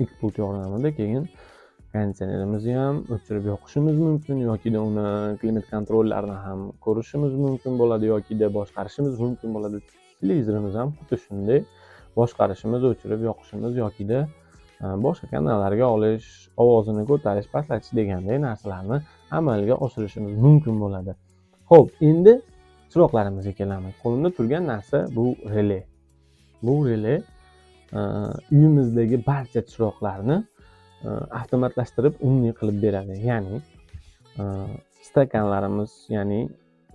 Ikki pult yordamida keyin konditsionerimizni ham o'chirib yoqishimiz mumkin yokida uni klimat kontrollarini ham ko'rishimiz mumkin bo'ladi yokida boshqarishimiz mumkin bo'ladi. Televizorimiz ham xuddi shunday boshqarishimiz, o'chirib yoqishimiz yokida boshqa kanallarga olish, ovozini ko'tarish, pastlatish deganday narsalarni amalga oshirishimiz mumkin bo'ladi. Xo'p, endi chiroqlarimizga kelamiz. Qo'limda turgan narsa bu rele. Bu rele uyimizdagi barcha chiroqlarni avtomatlashtirib umniy qilib beradi. Ya'ni stakanlarimiz, ya'ni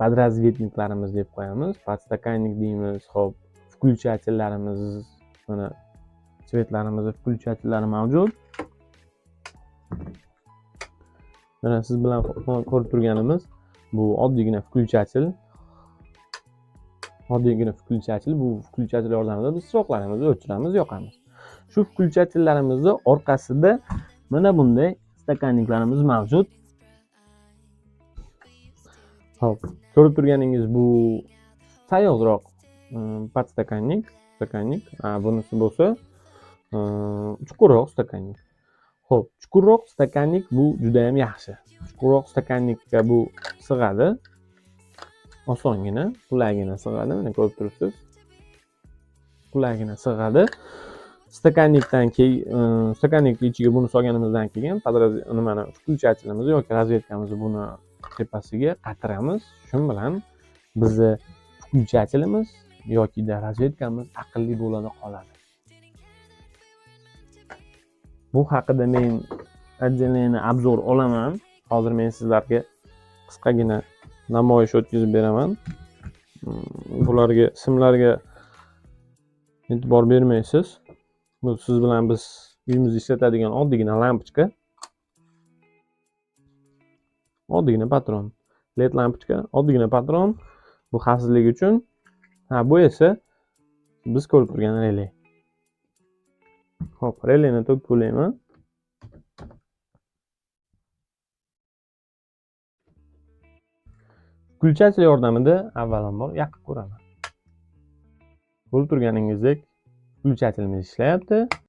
podrazvetniklarimiz deb qo'yamiz, podstakannik deymiz. Xo'p, включательlarimiz, mana svetlarimizni включательlari mavjud. Mana siz bilan ko'rib turganimiz bu oddiygina включатель. Oddiygina включатель, bu включатель yordamida biz chiroqlarimizni o'chiramiz, yoqamiz. Shu включательlarimizni orqasida mana bunday stakanniklarimiz mavjud. Xo'p, ko'rib turganingiz bu sayozroq podstakannik, stakannik. Bunisi bo'lsa chuqurroq stakannik. Xo'p, chuqurroq stakannik bu juda ham yaxshi. Chuqurroq stakannikka bu sig'adi. Osongina, qulaygina sig'adi. Mana ko'rib turibsiz. Qulaygina sig'adi. Stakannikdan keyin, stakannikning ichiga buni solganimizdan keyin nimani включателimizni yoki razvetkamizni buni tepasiga qatiramiz. Shu bilan bizni включателimiz yokida razvetkamiz aqlli bo'ladi qoladi. Bu haqida men отдельно obzor olaman. Hozir men sizlarga qisqagina namoyish o'tkazib beraman. Bularga, simlarga e'tibor bermaysiz. Bu siz bilan biz uyimizda ishlatadigan oddiygina lampochka. Oddiygina patron, LED lampochka, oddiygina patron. Bu xavfsizlik uchun. Ha, bu esa biz ko'rib turgan rele. Xo'p, releni to'kib qo'yayman. Включатель yordamida avvalambor yoqib ko'raman. Ko'rib turganingizdek, включателimiz ishlayapti.